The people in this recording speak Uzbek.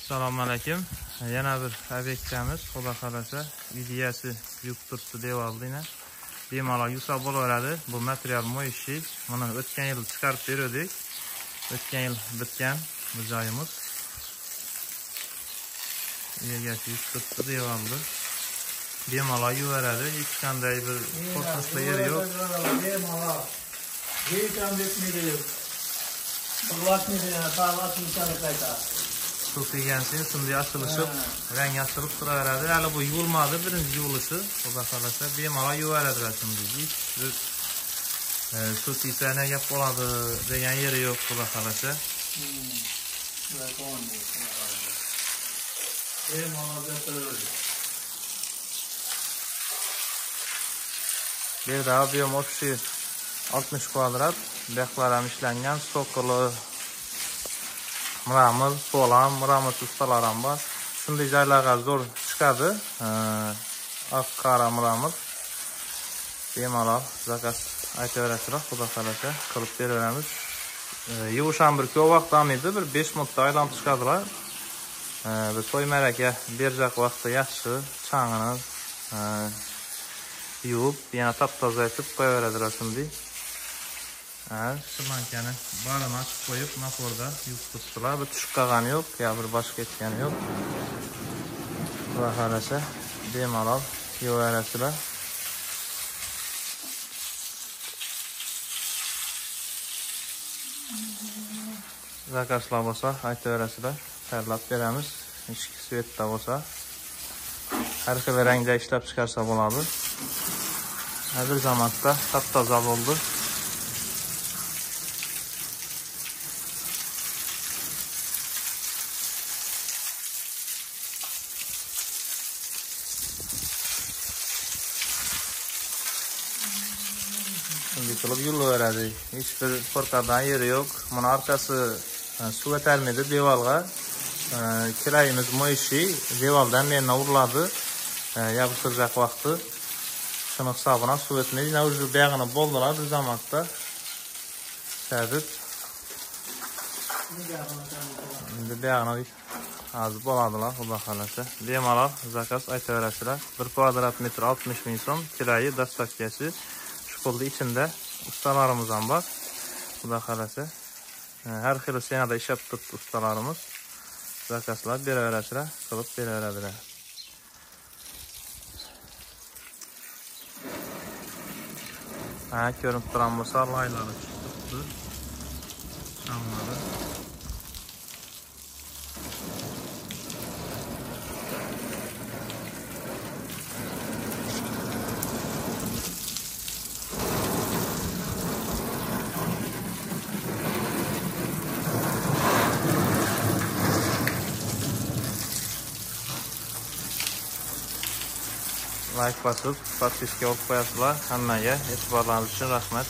Assalomu alaykum. Yana bir obyektimiz, Xudo xolasa, ideyasi yuk turibdi devorni. Bemalol yuvsa bo'laveradi. Bu material moyshi. Buni o'tgan yil chiqarib berdik. O'tgan yil bitgan bu joyimiz. Egasi yuk turibdi devorni. Bemalol yuvaradi. Hech qanday bir qo'rqinchli yeri yo'q. Bemalol. Hech ham bitmaydi. Birlashmaydi, ta'lab qayta. Suv teggansin, shunday ochilishib, rang ochilib turaveradi. Hali bu yuvilmadi, birinchi yuvilishi. Xudo xolasa, bemalol yuvaveradilar shunday. Hech bir suv tegsa ne gap bo'ladi degan yeri yo'q, Xudo xolasa. Bu yerda ob'em общий 60 kvadrat, bu ham ishlangan, sokoli, mramor, pol ham, mramor ustalar ham bor. Shunday joylarga zo'r chiqadi. Oq qora mramor. Bemalol zakaz aytaverasizlar, Xudo xolasa qilib beraveramiz. Yuvish ham bir ko'p vaqt olmaydi, bir 5 minutda aylanib chiqadilar. Bir to'y ma'raka berjak vaqtda yaxshi changini yuvib, yana top-toza etib qo'yaveradilar shunday. Shilankani barini ochib qo'yib, naporda yuvib turibdilar. Bir tushib qolgani yo'q, yo bir boshqa ketgani yo'q. Xudo xolasa, bemalol yuvaverasizlar. Zakazlar bo'lsa aytaverasizlar, tayyorlab beramiz. Ichki svetda bo'lsa, har xil rangda ishlab chiqarsa bo'ladi. Har bir zamonda top-toza bo'ldi. Qilib yo'llaveradi. Hech bir qo'rqadigan yeri yo'q. Buni orqasi suv o'tarmaydi devorga. Kirayimiz moyishi devordan meni uriladi. Yopishtirjak vaqti. Shuni hisobina suv o'tmaydi. Na уже buyog'ini bo'ldilar bir zamonda. Sabab endi buyog'ini hozir bo'ladilar, Xudo xolasa. Bemalol zakaz aytaverasizlar. 1 kvadrat metr 60 ming so'm kirayi, dastavkasi. Pulni içinde ustalarimiz ham bor. Xudo xolasa. Har xil senada ishlab turibdi ustalarimiz. Zakazlar beraverasizlar, qilib beraveradilar. Ha, ko'rinib turgan bo'lsa, laylari chiqib turibdi. Shamlari. Like basib, podpiska olib qo'yasizlar. Hammaga e'tiborlaringiz uchun rahmat.